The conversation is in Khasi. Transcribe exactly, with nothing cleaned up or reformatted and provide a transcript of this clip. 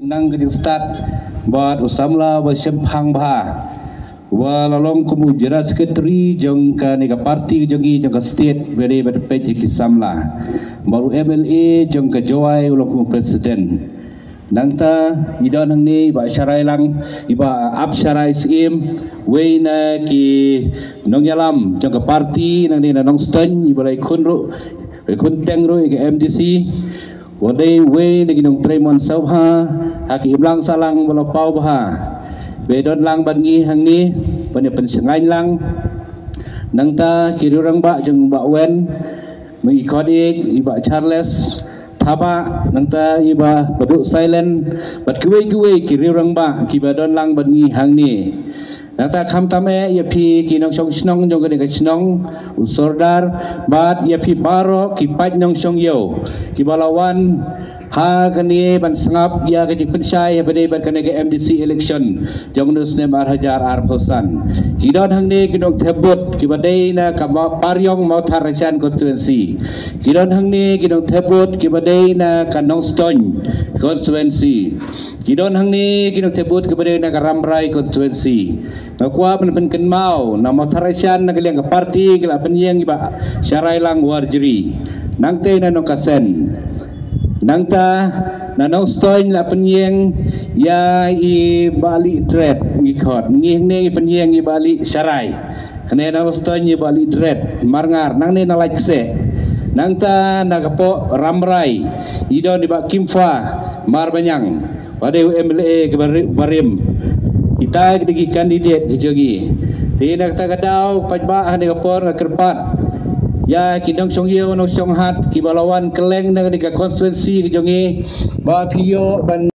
Nang ka jingstad bad u samla ba shemphang bha, uba la long kum u general secretary jong kane ka party jong ngi jong ka state, ba dei ba peit ïa ki samla, bad u M L A jong ka Jowai u long kum u president. Nangta i don hangne i Bah Sharai Lang, i Bah Ap Sharai Syiem, wei na ki nongïalam jong ka party nangne na Nongstoiñ, iba la ïakhun ruh, ïakhun teng ruh ïa ka M D C. Wat dei wei na ki nongtrei mon sngewbha ha ki imlang sahlang ba la paw bha, ba don lang bad ngi hangne ban ïa pynshngaiñ lang. Nangta ki riew rangbah jong Bah Wen, ma i khot i, i Bah Charles Thabah, nangta i Bah Paduh Silent, bad kiwei kiwei ki riew rangbah kiba don lang bad ngi hangne. Nangta khamtam eh ïa phi ki nongshong shnong jong kane ka shnong, u Sordar, bad ïa phi baroh ki paid nongshong ïew kiba la wan ha kane ban sngap ïa ka jingpynshai ha kane bad kane ka M D C election jong u snem ar hajar arphew san. Ki don hangne ki nongthep vote kiba dei na ka Ma-, Pariong Mawthadraishan constituency. Ki don hangne ki nongthep vote kiba dei na ka Nongstoiñ constituency. Ki don hangne ki nongthep vote kiba dei na ka Rambrai constituency. Nga kwah ban pynkynmaw, na Mawthadraishan na ka liang ka party ka la pynïeng i Bah Sharai Lang Warjri. Nangta na Nongkasen. Nangta na Nongstoiñ la pynïeng ïa i Bah Lihdret, ngi khot. Ngi hangne ngi pynïeng i Bah Lihsharai. Hangne na Nongstoiñ i Bah Lihdret Marngar, nangne na Laitkeseh. Nangta na ka poh Rambrai i don i Bah Kimfa Marbaniang, ba dei u M L A kaba ri-, barim. Kita ki dei ki candidate ki jong ngi. Te na kata ka daw paidbah, ha kane ka por nga kyrpad ïa ki nongshong ïew nongshong hat kiba la wan kylleng na kane ka constituency ki jong ngi, ba phi ïoh ban